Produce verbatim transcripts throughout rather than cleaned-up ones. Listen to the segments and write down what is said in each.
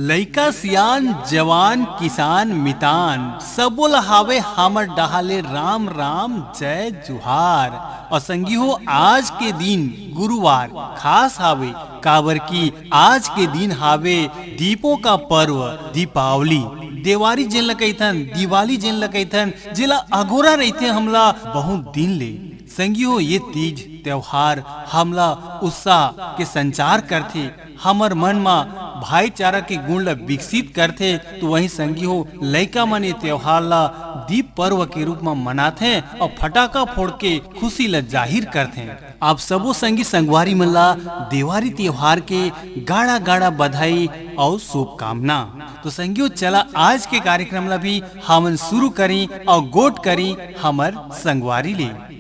लइका सियान जवान किसान मितान सबो ल हावे हमर डहाले राम राम जय जुहार। अउ संगी हो, आज के दिन गुरुवार खास हावे, काबर कि आज के दिन हावे दीपों का पर्व दीपावली। देवारी जेन ल कहिथन, दिवाली जेन ल कहिथन, जेला अगोरा रहिथे हमला बहुत दिन ले। संगी हो, ये तीज त्योहार हमला उत्साह के संचार करथे, हमर मन म भाईचारा के गुण ल विकसित करथे। तो वहीं संगी हो, लइका मन ये त्योहार ल दीप पर्व के रूप म मनाथे अउ फटाका फोड़ के खुशी ल जाहिर करथे। आप सबो संगी संगवारी मन ला देवारी त्योहार के गाड़ा गाड़ा बधाई अउ शुभकामना। तो संगियो, चला आज के कार्यक्रम ला भी हमन शुरू करी अउ गोठ करी हमर संगवारी ले।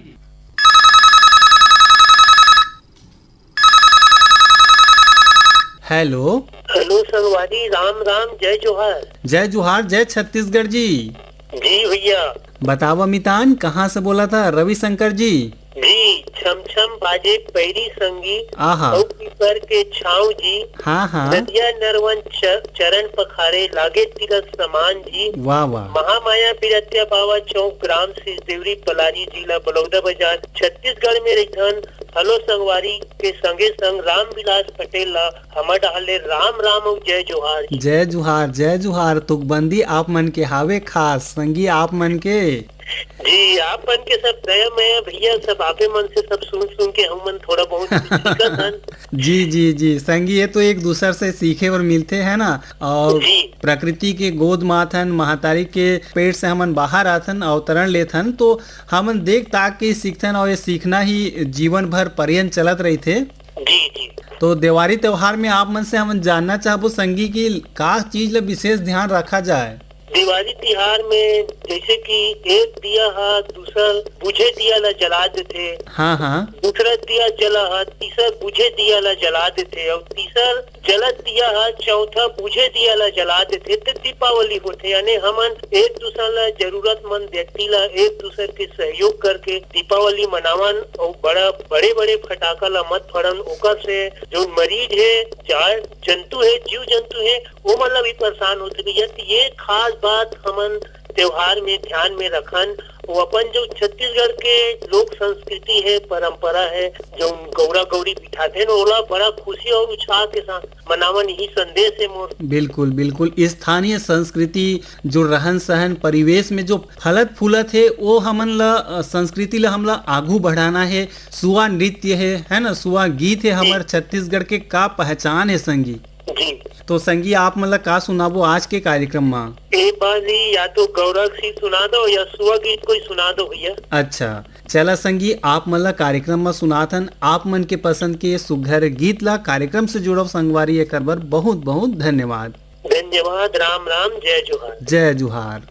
हेलो। हेलो संगवारी, राम राम, जय जोहार। जय जोहार, जय छत्तीसगढ़ जी। जी भैया। बतावा मितान, कहाँ से बोला था? रविशंकर जी। जी, छम छम बाजे पैरी संगी, आहा। अउ पीपर के छाँव जी। हाँ, हाँ। नदिया नरवन च-, चरण पखारे, लागे तीरथ समान जी। वाह, वाह। महामाया बिरतिया बाबा चौक, ग्राम सिसदेवरी पलारी, जिला बलौदाबाजार, छत्तीसगढ़ में रहिथन। हेलो संगवारी के संगे संग रामविलास पटेल ला हमर डहार ले राम राम अउ जय जोहार जी। जय जुहार, जय जुहार। तुकबंदी आप मन के हावे खास, संगी आप मन के। जी, आप मन के सब दया मया भैया, सब आपे मन से सब सुन सुन के हम मन थोड़ा बहुत कुछ सीखत हन। जी, जी, जी। संगी, ये तो एक दूसर से सीखे बर मिलथे, है ना? और जी। प्रकृति के गोद म आथन, महतारी के पेट से हमन बाहर आथन, अवतरण लेथन, तो हमन देख ताक के सीखथन और ये सीखना ही जीवन भर पर्यंत चलत रहिथे। जी, जी। तो देवारी त्योहार में आप मन से हमन जानना चाहबो संगी कि का चीज ल विशेष ध्यान रखा जाए? देवारी तिहार में जैसे कि एक दिया ह दूसर बुझे दिया ल जला देथे, हाँ, हाँ। दूसरा दिया जला ह तीसर बुझे दिया ल जला देथे, और तीसर जलत दिया ह चौथा बुझे दिया ल जला देथे, त दीपावली होथे। यानी हमन एक दूसर ल, जरूरतमंद व्यक्ति ल एक दूसर के सहयोग करके दीपावली मनावन, और बड़ा बड़े बड़े फटाका ल मत फड़न। ओकर से जो मरीज है, चाहे जंतु है, जीव जंतु है, वो मन ल भी परेशान होथे भैया। तो ये खास बात हमन त्योहार में ध्यान में रखन। वो अपन जो छत्तीसगढ़ के लोक संस्कृति है, परंपरा है, जो गौरा गौरी बिठाथे न, ओला बड़ा खुशी और उत्साह के साथ मनावन, यही संदेश है मोर। बिल्कुल, बिल्कुल। स्थानीय संस्कृति, जो रहन सहन, परिवेश में जो फलत फूलत है, वो हमन ला, अ, संस्कृति ला हमला आगू बढ़ाना है। सुआ नृत्य है, है ना, सुआ गीत है, जी। हमर छत्तीसगढ़ के का पहचान है संगी। जी। तो संगी, आप मन ला का सुनाबो आज के कार्यक्रम मा? ए बाजी या तो गौरा गीत सुना दो या सुआ गीत कोई सुना दो भैया। अच्छा, चला संगी, आप मन ला कार्यक्रम मा सुनाथन। आप मन के पसंद के सुघर गीत ला कार्यक्रम से जुड़व संगवारी, एकर बर बहुत बहुत धन्यवाद। धन्यवाद। राम राम, जय जोहार। जय जोहार।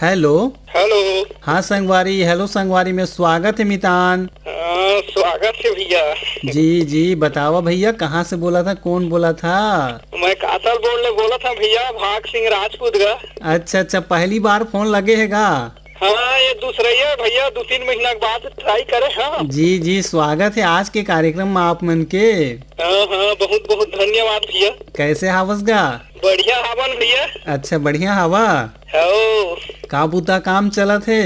हेलो। हेलो। हाँ संगवारी, हेलो संगवारी में स्वागत हे मितान। हाँ, स्वागत हे भैया। जी जी, बतावा भैया, कहाँ से बोलत हा, कौन बोलत हा? मैं कातल बोल ले बोलत हा भैया, भाग सिंह राजपूत गा। अच्छा अच्छा, पहली बार फोन लगे हे गा? हाँ, ये दूसरइया हे भैया, दू तीन महीना के बाद try करे हा। जी जी, स्वागत हे आज के कार्यक्रम में आप मन के। हाँ हाँ, बहुत बहुत धन्यवाद भैया। कैसे हावस गा? बढ़िया हावन भैया। अच्छा, बढ़िया हावा। हो। का बुता काम चलत हे?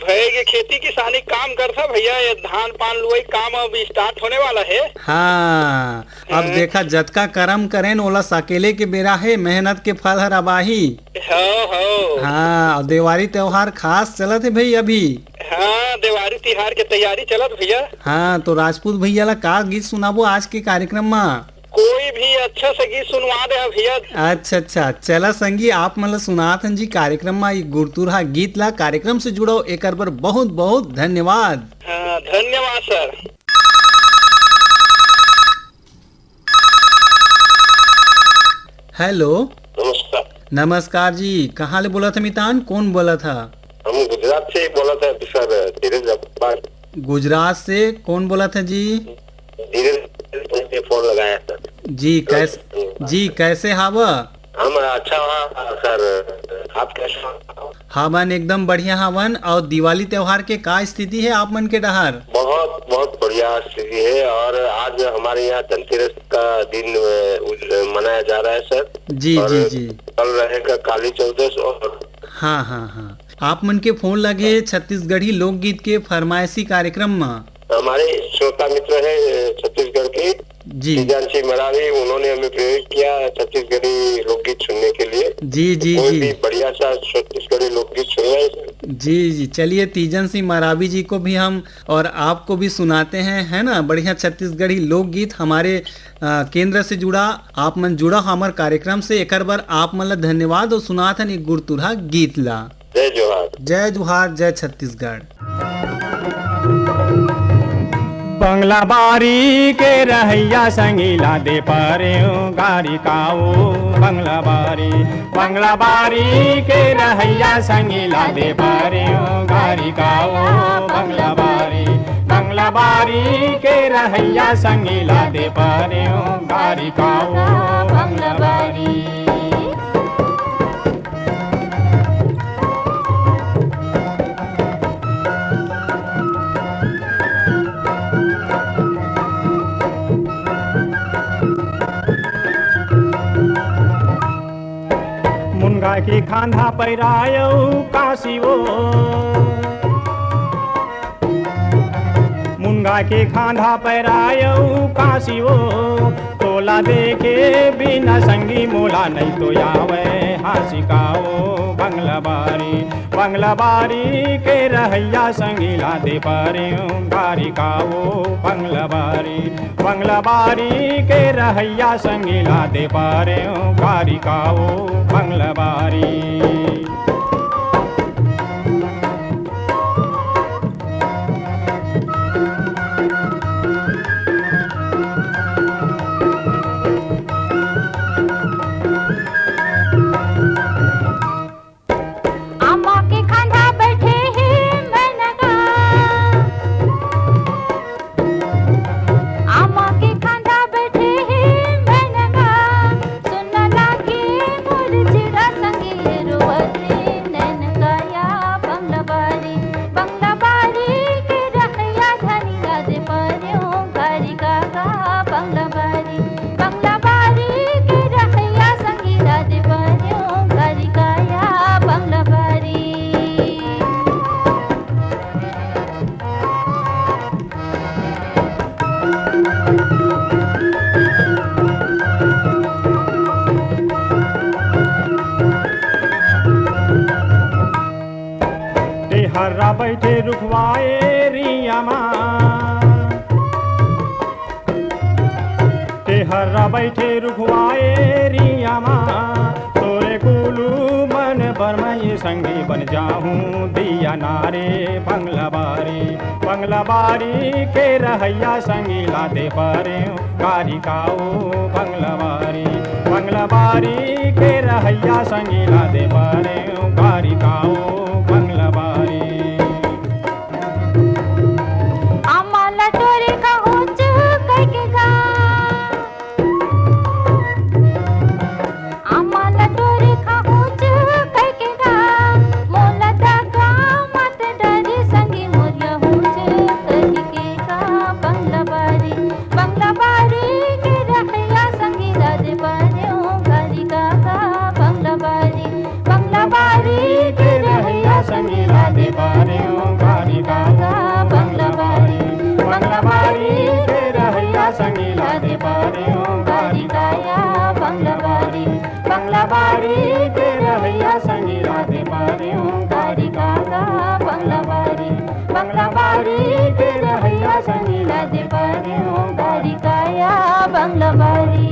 भई के खेती किसानी काम करथा भैया, ये धान पान लुवई काम अब start होने वाला हे। हाँ, अब हाँ। देखा, जतका करम करेन ओला सकेले के बेरा हे, मेहनत के फल हर अब आही। हो, हो। हाँ, अउ देवारी त्योहार खास चलत हे भई अभी। हाँ, देवारी तिहार के तैयारी चलत भैया। हाँ, तो राजपूत भैया ला का गीत सुनाबो आज के कार्यक्रम मा? कोई भी अच्छा सा गीत सुनवा दे भैया। अच्छा अच्छा, चला संगी, आप मन ला सुनात हन जी कार्यक्रम मा एक गुरतुरहा गीत ला। कार्यक्रम से जुड़व, एकर बर बहुत बहुत धन्यवाद। हाँ, धन्यवाद सर। हेलो। नमस्कार। नमस्कार जी, कहाँ ले बोलत हा मितान, कौन बोलत हा? हम गुजरात से बोलत हा सर, धीरज अग्रवाल। गुजरात से कौन बोलत हा जी? धीरज से फोन लगाया सर। जी, कैस-, जी, कैसे हावा? हम अच्छा हा सर, आप कैसे हो? हमन एकदम बढ़िया हावन। अउ दिवाली त्योहार के का स्थिति हे आप मन के डहार? बहुत, बहुत बढ़िया स्थिति हे। अउ आज हमारे यहाँ धनतेरस का दिन, अ, उज-, मनाया जा रहा है सर। जी, अउ जी, जी। कल रहेगा काली चौदस अउ हाँ, हाँ, हाँ। आप मन के फोन लगे छत्तीसगढ़ी लोकगीत के फरमाइशी कार्यक्रम मा। हमारे श्रोता मित्र हैं, अ, छत्तीसगढ़ के जी। तीजन सिंह मरावी, उन्होंने हमें प्रेरित किया छत्तीसगढ़ी लोकगीत सुनने के लिए। जी, जी, कोई जी। भी बढ़िया सा छत्तीसगढ़ी लोकगीत सुनवाए। जी, जी। चलिए, तीजन सिंह मरावी जी को भी हम और आपको भी सुनाते हैं, है ना, बढ़िया छत्तीसगढ़ी लोकगीत हमारे, अ, केंद्र से जुड़ा। आप मन जुड़ा हमर कार्यक्रम से, एकर बर आप मन ला धन्यवाद अउ सुनात हन एक गुरतुरहा गीत ला। जय जोहार। जय जोहार, जय छत्तीसगढ़। बंगला बारी के रहइया संगी ला दे परेंव गारी काओ। बंगला बारी, बंगला बारी के रहइया संगी ला दे परेंव गारी काओ। बंगला बारी, बंगला बारी के रहइया संगी ला दे परेंव गारी काओ। बंगला बारी। मुनगा के खांधा पैरायव काशी वो, मुनगा के खांधा पैरायव काशी वो, तोला देखे बिना संगी मोला नहीं तो आवे हासिकाओ। बंगला बारी, बंगला बारी के रहइया संगी ला दे परेंव गारी काओ। बंगला बारी, बंगला बारी के रहइया संगी ला दे परेंव गारी काओ। बंगला बारी। आमा के खांधा बैठे हे मनगा, आमा के खांधा बैठे हे मनगा, सुन लागे मोर चिड़ा संगे रोवत नैन काया। बंगला बारी, बंगला बारी के रहइया धनी ला दे परेंव गारी काओ। बंगला बारी, बंगला बारी के रहइया संगी ला दे परेंव गारी काओ। बंगला बारी। टेहर्रा बैठे रुखवाए रिया मा, टेहर्रा बैठे रुखवाए रिया मा, तोरे कुलू मन बर मैं संगी बन जाहूँ दिया नारे। बंगला बारी, बंगला बारी के रहइया संगी ला दे परेंव गारी काओ। बंगला बारी, बंगला बारी के रहइया संगी ला दे परेंव गारी काओ। बांगला बारी।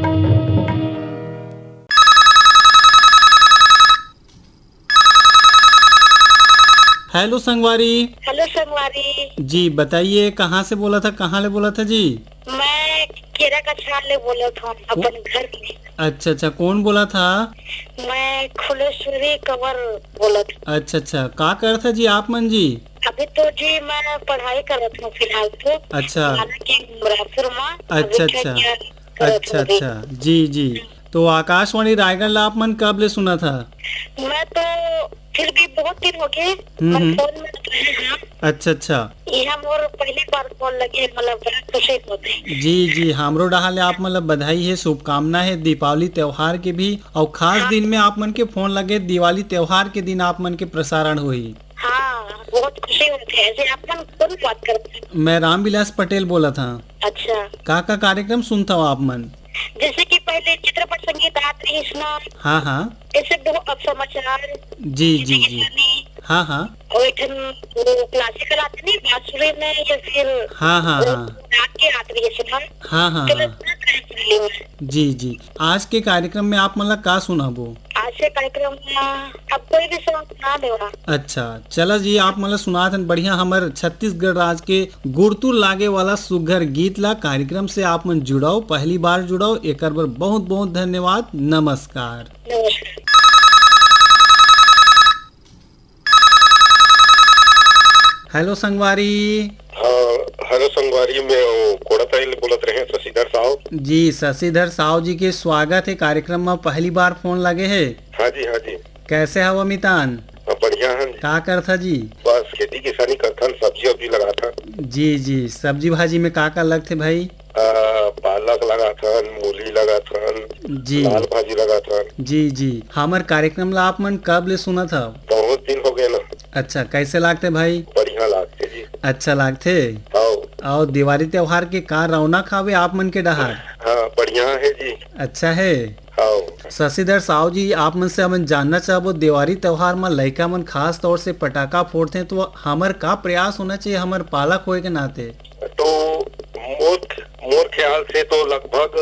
हेलो संगवारी। हेलो संगवारी। जी बताइए, कहाँ से बोला था, कहाँ ले बोला था जी? मैं केरा का छाल ले बोला था अपन घर में। अच्छा अच्छा, कौन बोला था? मैं खुलेश्वरी कंवर बोला था। अच्छा अच्छा, का करत था जी आप मन जी? अभी तो जी मैं पढ़ाई करत हूँ फिलहाल तो। अच्छा। हालांकि रायपुर में अच्छा अभी अच्छा। करत अच्छा हूँ अभी। अच्छा, जी जी। तो आकाशवाणी रायगढ़ ला आप मन कब ले सुना था? मैं तो फिर भी बहुत दिन हो गए, हम्म, पर हम्म। फोन में तो रहे हैं। अच्छा अच्छा। ये हम और पहली बार फोन लगे, मतलब बड़ा खुशी होते हैं। जी जी, हमरो डहार ले आप मन ला बधाई है, शुभकामना है दीपावली त्योहार के भी, और खास हाँ। दिन में आप मन के फोन लगे दिवाली त्योहार के दिन आप मन के प्रसारण होही। हाँ, बहुत खुशी होते हैं। ऐसे आप मन कौन बात करते हैं? मैं रामविलास पटेल बोला था। अच्छा। का का कार्यक्रम सुनता हो आप मन? जैसे कि पहले चित्रपट संगीत आत रहिस ना। हाँ हाँ। जैसे बहु-, अब समाचार, जी जी जी। हाँ हाँ। और एक ठन वो classical आते नहीं, बांसुरी में या फिर हाँ हाँ वो हाँ। राग के आत रहिस ना। हाँ हाँ तो मैं हाँ। सुनत रहे सुनली में। जी जी। आज के कार्यक्रम में आप मन ला का सुनाबो? आज के कार्यक्रम में अब कोई भी song सुना देवा। अच्छा, चला जी, आप मन ला सुनात हन बढ़िया हमर छत्तीसगढ़ राज के गुरतुर लागे वाला सुग्घर गीत ला। कार्यक्रम से आप मन जुड़व, पहली बार जुड़व, एकर बर बहुत बहुत धन्यवाद। नमस्कार। नमस्कार। हेलो संगवारी। हाँ, हेलो संगवारी, मैं वो कोड़ाताई ले बोलत रहे, शशिधर साव। जी, शशिधर साव जी के स्वागत है कार्यक्रम में, पहली बार फोन लगे है। हाँ जी, हाँ जी। कैसे हव अमितान? हाँ, बढ़िया हन जी। का करथा जी? बस खेती किसानी करथन, सब्जी वब्जी लगाथन। जी, जी, सब्जी भाजी में का का लगथे भाई? आ, पालक लगाथन, मूली लगाथन, जी। लाल भाजी लगाथन। जी, जी। हमर कार्यक्रम ला आप मन कब ले सुनत हव? बहुत दिन हो गए ना। अच्छा, कैसे लागथे भाई? बढ़िया लागथे जी। अच्छा लागथे? हव। अउ देवारी त्योहार के का रौनक हावे आप मन के डहार? हाँ, बढ़िया है जी। अच्छा है। हव। शशिधर साव जी, आप मन से हमन जानना चाहबो, देवारी त्योहार म लइका मन खास तौर से पटाखा फोड़थे, तो हमर का प्रयास होना चाहिए हमर पालक होए के नाते? तो मोर, मोर ख्याल से तो लगभग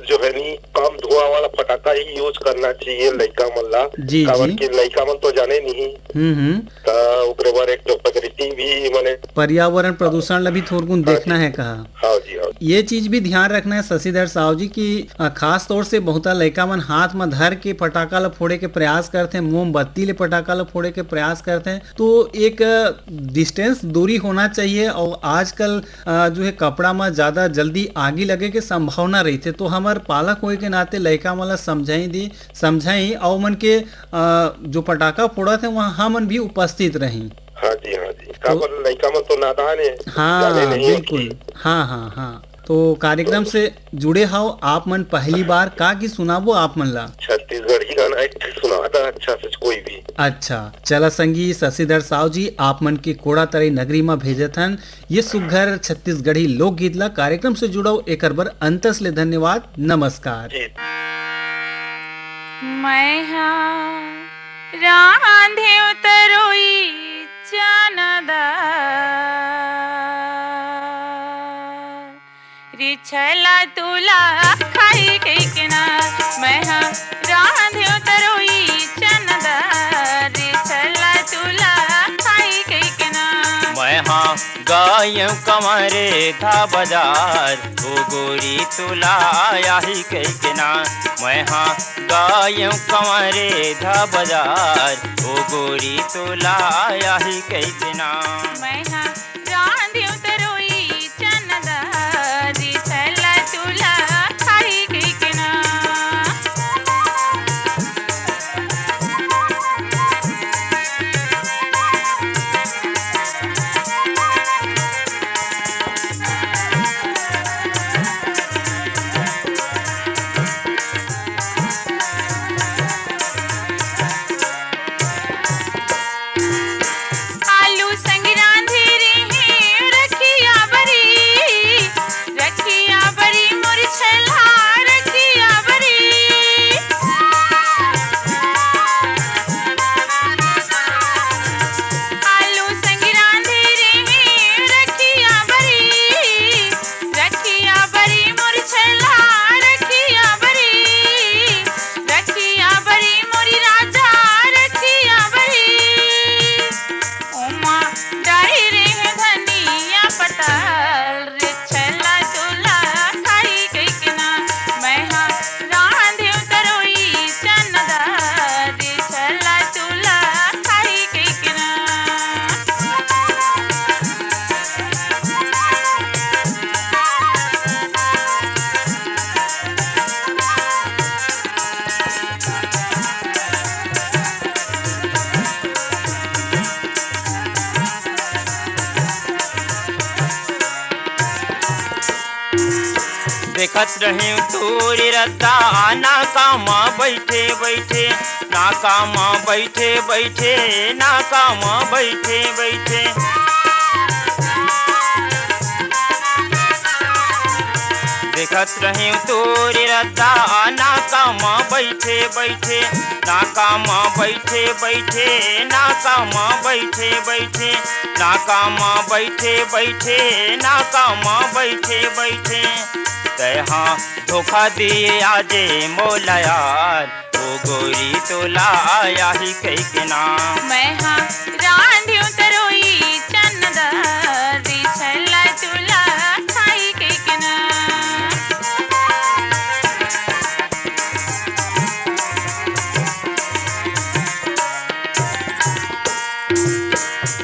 जो है नी, कम धुआं वाला फटाका ही use करना चाहिए लइका मन ला। जी, काबर जी। कि लइका मन तो जाने नहीं। हम्म, हम्म। त ओकरे बर एक तो प्रकृति भी मने पर्यावरण प्रदूषण ला भी थोरकुन हाँ देखना जी। है कहा। हाँ जी, हाँ। ये चीज भी ध्यान रखना है शशिधर साव जी कि, अ, खास तौर से बहुता लइका मन हाथ म धर के फटाका ला फोड़े के प्रयास करथे, मोमबत्ती ले फटाका ला फोड़े के प्रयास करथे, तो एक, अ, distance दूरी होना चाहिए। और आजकल, अ, जो है कपड़ा म ज्यादा जल्दी आगी लगे के संभावना रहिथे, तो हमर पालक होए के नाते लइका मन ला समझाई दी, समझाई, अउ मन के, अ, जो पटाखा फोड़त हे, वहाँ हमन भी उपस्थित रही। हाँ जी, हाँ जी। तो काबर लइका मन तो नादान हे, हाँ, जाने नहीं बिल्कुल। अभी। हाँ, हाँ, हाँ। तो कार्यक्रम से जुड़े हव आप मन, पहली बार का गीत सुनाबो आप मन ला? छत्तीसगढ़ी गाना एक ठे सुना दा, अच्छा से कोई भी। अच्छा, चला संगी शशिधर साव जी, आप मन के कोड़ा तरई नगरी म भेजत हन। ये सुघर छत्तीसगढ़ी लोकगीत ला कार्यक्रम से जुड़व, एकर बर अंतस ले धन्यवाद। नमस्कार। जी। मैं हा रांधेव तरोई चना दार, रे छला तुला खाई कहिके ना, मैं हा रांधेव तरोई चना दार, रे छला तुला खाई कहिके ना। मैं हा गायव कमरे था बाजार, ओ गोरी तुला आही कहिके ना। मैं हा गायव कमरे था बाजार, ओ गोरी तुला आही कहिके ना। मैं हा रांधेव तरोई चना दार, रे छला तुला खाई कहिके ना। आलू संग रांधे रे देखत रहेंव तोरे रद्दा, नाका म बइठे बइठे, नाका म बइठे बइठे, नाका म बइठे बइठे। देखत रहेंव तोरे रद्दा, नाका म बइठे बइठे, नाका म बइठे बइठे, नाका म बइठे बइठे, नाका म बइठे बइठे, नाका म बइठे बइठे। तैं हा धोखा दिए आजे मोला यार, ओ गोरी तोला आही कहिके ना। मैं हा रांधियों तरोई चना दार, रे छल्ला तोला खाही कहिके ना।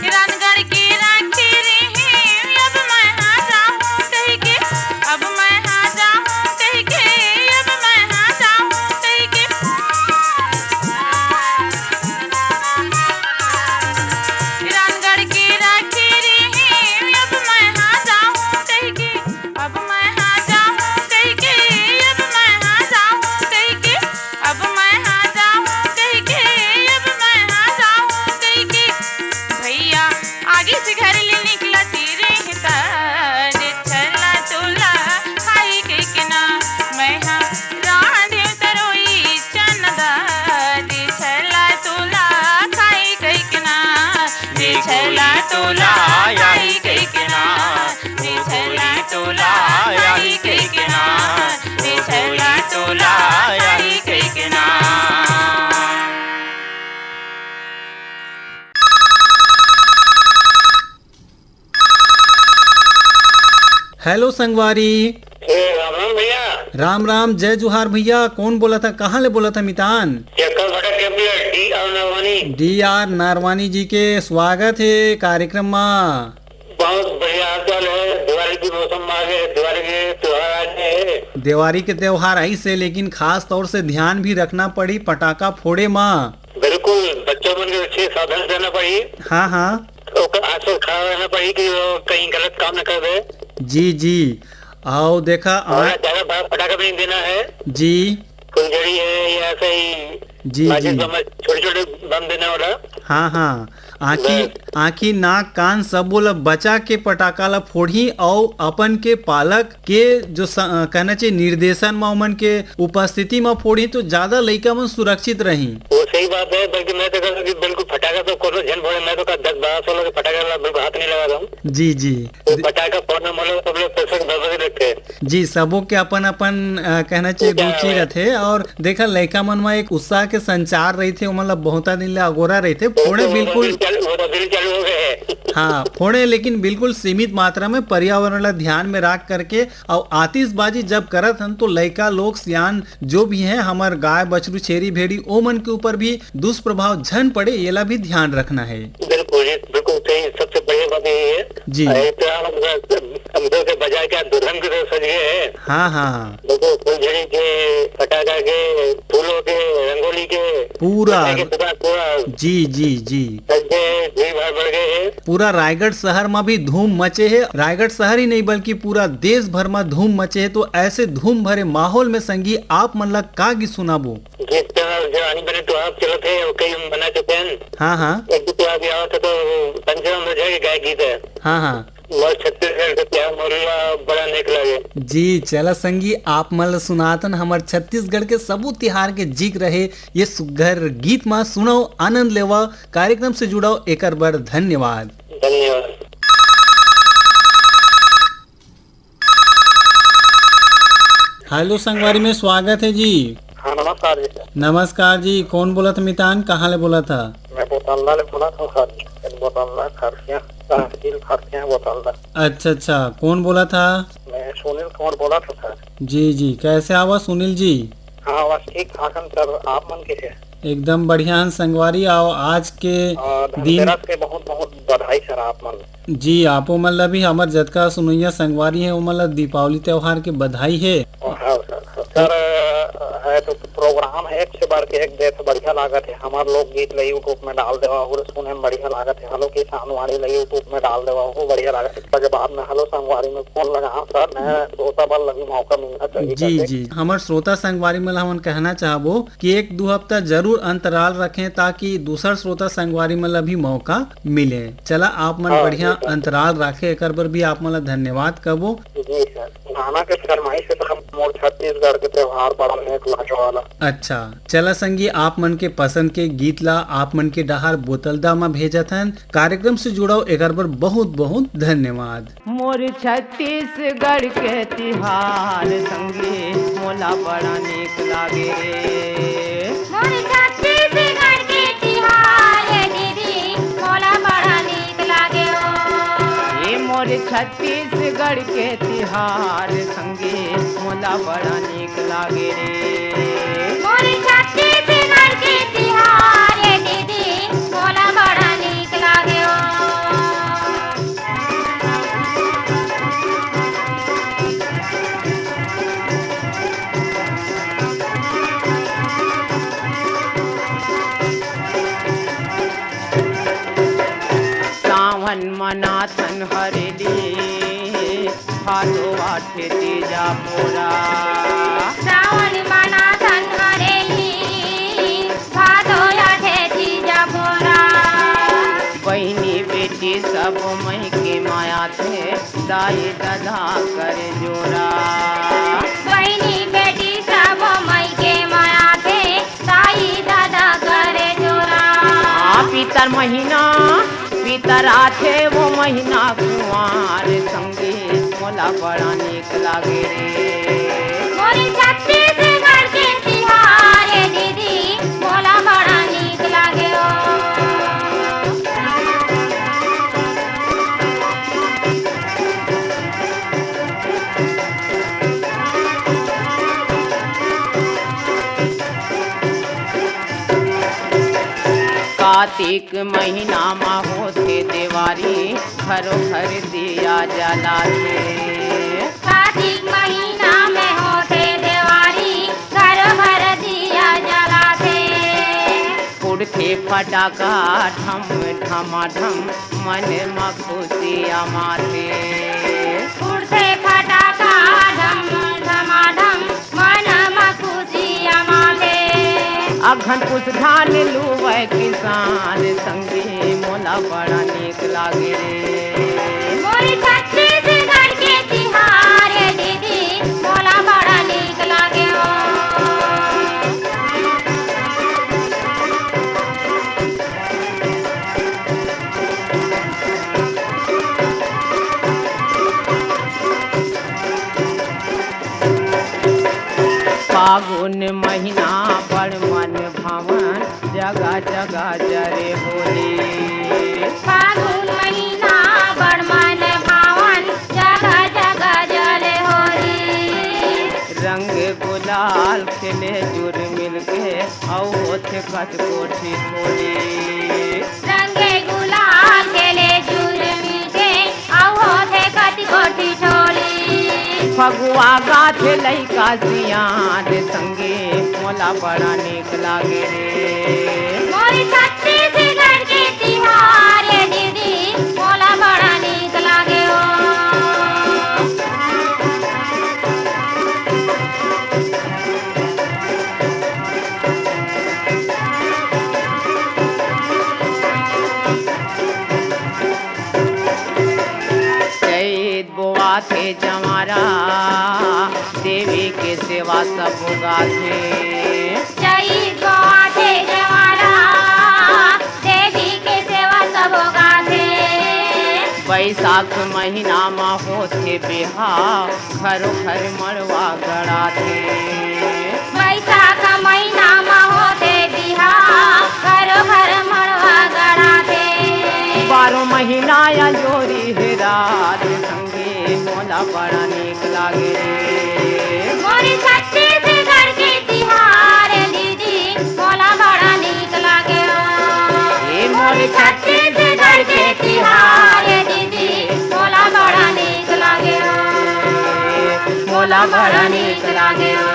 रानगढ़ के राखे रेहेंव, अब मैं हा जाहूं कहिके, अब मैं हा जाहूं कहिके, अब मैं हा जाहूं कहिके। रानगढ़ के राखे रेहेंव, अब मैं हा जाहूं कहिके, अब मैं हा जाहूं कहिके, अब मैं हा जाहूं कहिके, अब मैं हा जाहूं कहिके, अब मैं हा जाहूं कहिके। भैया आगे से घर ले निकलत रेहेंव त, रे छल्ला तोला खाही कहिके ना। मैं हा रांधियों तरोई चना दार, रे छल्ला तोला खाही कहिके ना। रे छल्ला तोला आही कहिके ना, रे छल्ला तोला आही कहिके ना, रे छल्ला तोला आही कहिके ना। हेलो संगवारी। ए, राम राम भैया। राम राम, जय जोहार भैया। कौन बोलत हा, कहाँ ले बोलत हा मितान? चक्कर भटक के भैया, D R Narwani. D R Narwani ji के स्वागत हे कार्यक्रम मा। बहुत बढ़िया हाल चाल है। दिवाली की मौसम आ गए, दिवाली के त्योहार आ गए हैं। दिवाली के त्योहार आइस हे, लेकिन खास तौर से ध्यान भी रखना पड़ी पटाखा फोड़े मा। बिल्कुल, बच्चों मन के विशेष सावधान रहना पड़ी। हाँ, हाँ। ओकर आसपास खड़ा रहना पड़ी कि वो कहीं गलत काम न कर दे। जी, जी। आओ देखा, और आ- ज्यादा बड़ा पटाखा भी नहीं देना है। जी। फुलझड़ी है या ऐसे ही जी, माचिस जी। बम, छोटे-छोटे बम देने वाला। हाँ, हाँ। आँखी, बस। आँखी, नाक, कान सबो ला बचा के पटाखा ला फोड़ही अउ अपन के पालक के जो स-, अ, कहना चाहिए निर्देशन म ओमन के उपस्थिति म फोड़ही तो ज्यादा लइका मन सुरक्षित रही। वो सही बात है, बल्कि मैं तो कहता कि बिल्कुल फटाखा तो कोनो झन फोड़े, मैं तो कहता दस बारह सौ लोग फटाखा ला बिल्कुल हाथ नहीं लगा दूँ। जी, जी। तो दे- फटाखा फोड़ना मतलब सब लोग पैसे की बर्बादी रखते हैं। जी, सबो के अपन-अपन, अ, कहना चाहिए रुचि रहिथे और देखा लइका मन म एक उत्साह के संचार रहिथे, ओमन ल बहुता दिन ले अगोरा रहिथे। फोड़े बिल्कुल, वो तो बिल चालू हो गए हैं। हाँ, फोड़े लेकिन बिल्कुल सीमित मात्रा में पर्यावरण ल ध्यान में राख करके। अउ आतिशबाजी जब करत हन तो लइका लोग सियान जो भी हैं, हमर गाय, बछरू, छेरी, भेड़ी, ओमन के ऊपर भी दुष्प्रभाव झन पड़े, येला भी ध्यान रखना है। बिल्कुल, ये बिल्कुल सही, सबसे बढ़िया बात यही है। जी। अरे, तो हम, हम तो के बजाय क्या दुल्हन की तरह सज गए हैं। हाँ, हाँ। देखो, फुलझड़ी के, फटाखा के, फूलों के, रंगोली के, पूरा। बच्चे के पूरा, पूरा जी, जी, जी। सज गए, भीड़ भाड़ बढ़ गए हैं। पूरा रायगढ़ शहर में भी धूम मचे है। रायगढ़ शहर ही नहीं, बल्कि पूरा देश भर में धूम मचे है। तो ऐसे धूम भरे माहौल में संगी आप मन ला का गीत सुनाबो? गीत तो जवानी बने तो आप चलत है, और कई हम बना चुके हैं। हाँ, हाँ। एक गीत आप आवत है तो पंचम में जाके गाय गीत है। हाँ, हाँ। मोर छत्तीसगढ़ के प्यार मोरला बड़ा नेक लागे। जी, चला संगी, आप मन ल सुनातन हमर छत्तीसगढ़ के सबू तिहार के जिक्र रहे। ये सुग्घर गीत मा सुनव, आनंद लेवा, कार्यक्रम से जुड़व, एकर बर धन्यवाद। धन्यवाद। हेलो संगवारी में स्वागत है जी। हाँ, नमस्कार जी। नमस्कार जी, कौन बोलत मितान, कहाँ ले बोलत हा? मैं बोतलदा ले बोलत हूँ सर, बोतलदा खरसिया, तहसील खरसिया बोतलदा। अच्छा, अच्छा, कौन बोलत हा? मैं सुनील कुमार बोलत हूँ सर। जी, जी, कैसे आवा सुनील जी? हाँ, बस ठीक ठाक हन सर, आप मन कैसे हैं? एकदम बढ़िया हन संगवारी। आओ आज के और दिन धनतेरस के बहुत बहुत बधाई सर आप मन। जी, आपो मन ला भी, हमर जतका सुनैया संगवारी है, ओमन ला दीपावली त्योहार के बधाई है। हाँ सर, सर, है तो प्रोग्राम है एक से करके एक देत हे, बढ़िया लागत हे। हमर लोकगीत ल YouTube में डाल देवा, ओहू सुने में बढ़िया लागत हे। हेलो किसान वाणी ल YouTube में डाल देवा, ओहू बढ़िया लागत हे। के बाद में हेलो संगवारी में फोन लगा सर, नया श्रोता बल ल भी मौका मिलना चाहिए जी, करके। जी। हमर श्रोता संगवारी मन ल हमन कहना चाहबो कि एक दू हफ्ता जरूर अंतराल रखें, ताकि दूसर श्रोता संगवारी मन ल भी मौका मिले। चला, आप मन हाँ, बढ़िया जी सर। अंतराल राखे, एकर बर भी आप मन ल धन्यवाद कहबो। जी सर, गाना के फरमाइश हे त हम मोर छत्तीसगढ़ के त्योहार बड़ा नीक लागे वाला। अच्छा, चला संगी, आप मन के पसंद के गीत ला आप मन के डहार बोतलदा म भेजत हन। कार्यक्रम से जुड़व, एकर बर बहुत बहुत धन्यवाद। मोर छत्तीसगढ़ के तिहार संगी मोला बड़ा नीक लागे रे। मोर छत्तीसगढ़ के तिहार दीदी मोला बड़ा नीक लागे ओ। ए मोर छत्तीसगढ़ के तिहार संगी मोला बड़ा नीक लागे रे। मोर छत्तीसगढ़ के तिहार दीदी मोला बड़ा नीक लागे ओ। सावन मनाथन हरेली, भादो आठे तीजा मोरा। सावन मनाथन हरेली, भादो आठे तीजा मोरा। बहिनी बेटी सब मइके माया थे, दाई ददा कर जोरा। बहिनी बेटी सब मइके माया थे, दाई ददा कर जोरा। आ, पितर महीना, पितर आथे वो महीना कुंवार संगी, मोला बड़ा नीक लागे रे। मोर छत्तीसगढ़ के तिहार दीदी, मोला बड़ा नीक लागे ओ। कार्तिक महीना म होथे देवारी, घरो घर दिया जलाथे। कार्तिक महीना में होथे देवारी, घरो घर दिया जलाथे। उड़थे फटाका ढम ढमाढम, मन म खुशी अमाथे। उड़थे फटाका ढम ढमाढम, मन म खुशी अमाथे। अघन पुस धान लुवय किसान संगी, मोला बड़ा नीक लागे रे। मोर छत्तीसगढ़ के तिहार दीदी, मोला बड़ा नीक लागे ओ। फागुन महीना बड़ मन भावन, जगा जगा जरे होरी। फागुन महीना बड़ मन भावन, जगा जगा जरे होरी। रंग गुलाल खेले जुर मिलके, अउ होथे कत कोठी ठोरी। रंगे गुलाल खेले जुर मिलके, अउ होथे कत कोठी ठोरी। फगुआ गाथे लइका सियान संगे, मोला बड़ा नीक लागे रे। मोर छत्तीसगढ़ के तिहार दीदी, मोला बड़ा नीक लागे ओ। चैत बोआथे जंवारा, देवी के सेवा सब गाथे। चैत बोआथे जंवारा, देवी के सेवा सब गाथे। बैसाख महीना म होथे बिहाव, घरो घर मड़वा गड़ाथे। बैसाख महीना म होथे बिहाव, घरो घर मड़वा गड़ाथे। बारो महीना अंजोरी हे रात संगे, मोला बड़ा नीक लागे रे। मोर छत्तीसगढ़ के तिहार दीदी, मोला बड़ा नीक लागे ओ। ए मोर छत्तीसगढ़ के तिहार दीदी, मोला बड़ा नीक लागे ओ। मोला बड़ा नीक लागे ओ।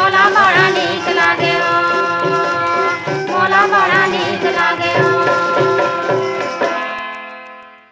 मोला बड़ा नीक लागे ओ, मोला बड़ा नीक लागे ओ।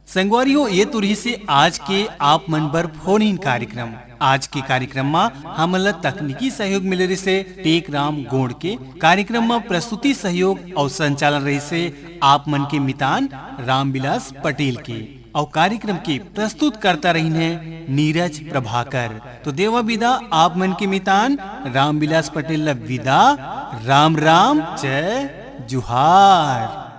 संगवारी हो, ये तो रहिसे आज के आप मन बर फोन इन कार्यक्रम। आज के कार्यक्रम म हमन ल तकनीकी सहयोग मिले रहिसे टेकराम गोंड के। कार्यक्रम म प्रस्तुति सहयोग अउ संचालन रहिसे आप मन के मितान रामविलास पटेल के। अउ कार्यक्रम के प्रस्तुतकर्ता रहिन हे नीरज प्रभाकर। तो देवा विदा आप मन के मितान रामविलास पटेल ल विदा। राम राम, जय जुहार।